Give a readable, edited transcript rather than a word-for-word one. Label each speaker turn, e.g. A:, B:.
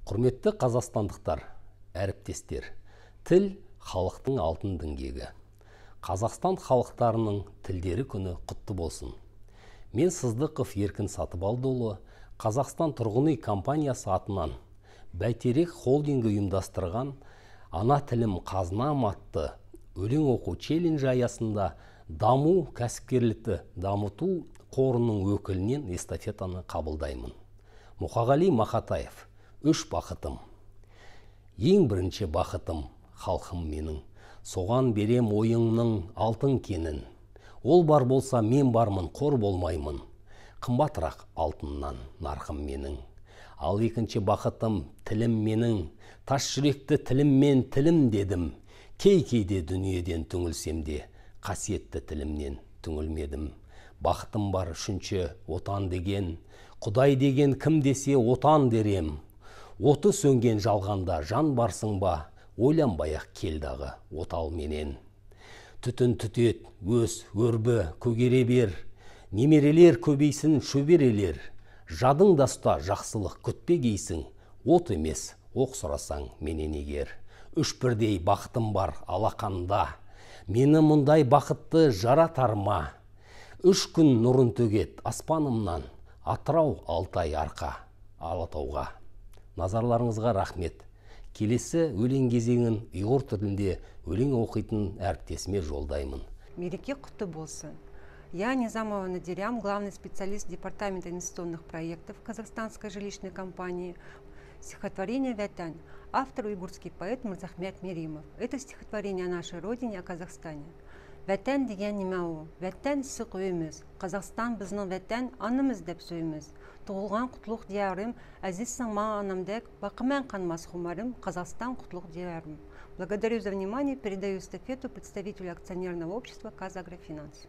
A: Құрметті қазақстандықтар, әріптестер, тіл – халықтың алтын діңгегі. Қазақстан халықтарының тілдері күні құтты болсын! Мен, Сыздықов Еркін Сатыбалдыұлы, Қазақстан тұрғын үй компаниясы атынан Бәйтерек холдингі ұйымдастырған «Ана тілім – қазынам» атты өлең оқу челленджі аясында Даму кәсіпкерлікті дамыту қорының өкілінен эстафетаны қабылдаймын. Мұқағали Мақатаев, «Үш бақытым». Ең бірінші бақытым – халқым менің, соған берем ойыңның алтын кенін. Ол бар болса, мен бармын, қор болмаймын, қымбатырақ алтыннан нарқым менің. Ал екінші бақытым – тілім менің, тас жүректі тіліммен тілім дедім. Кей кейде дүниеден түңілсем де, қасиетті тілімнен түңілмедім. Бақытым бар үшінші, отан деген. Құдай деген кім десе, отан дерем. Оты сөнген жалғанда жан барсың ба, ойланбай ақ кел дағы отал менен. Түтін түтет, өс, өрбі, көгере бер, немерелер көбейсін, шөберелер. Жадыңда ұста, жақсылық күтпегейсің, от емес, оқ сұрасаң менен егер. Үш бірдей бақытым бар алақанда, мені мұндай бақытты жаратар ма? Үш күн нұрын төгет аспанымнан Атырау, Алтай, Арқа Алатауға. Назарларыңызға рахмет! Келесі өлең кезеңін ұйғыр тілінде өлең оқитын әріптесіме жолдаймын.
B: Мереке құтты болсын! Я, Низамова Надирям, главный специалист Департамента инвестиционных проектов Казахстанской жилищной компании. Стихотворение «Вәтән». Автор – уйгурский поэт Мырзахмет Миримов. Это стихотворение о нашей родине, о Казахстане. Вәтән деген неме у? Вәтән – сық үйіміз. Қазақстан біздің вәтән, анымыз деп сөйміз. Туғылған құтлық диярым, әзизсің маңа анамдек, бақымен қанмас хумарым, Қазақстан құтлық диярым. Благодарю за внимание. Передаю эстафету представителю акционерного общества «КазАгроФинанс».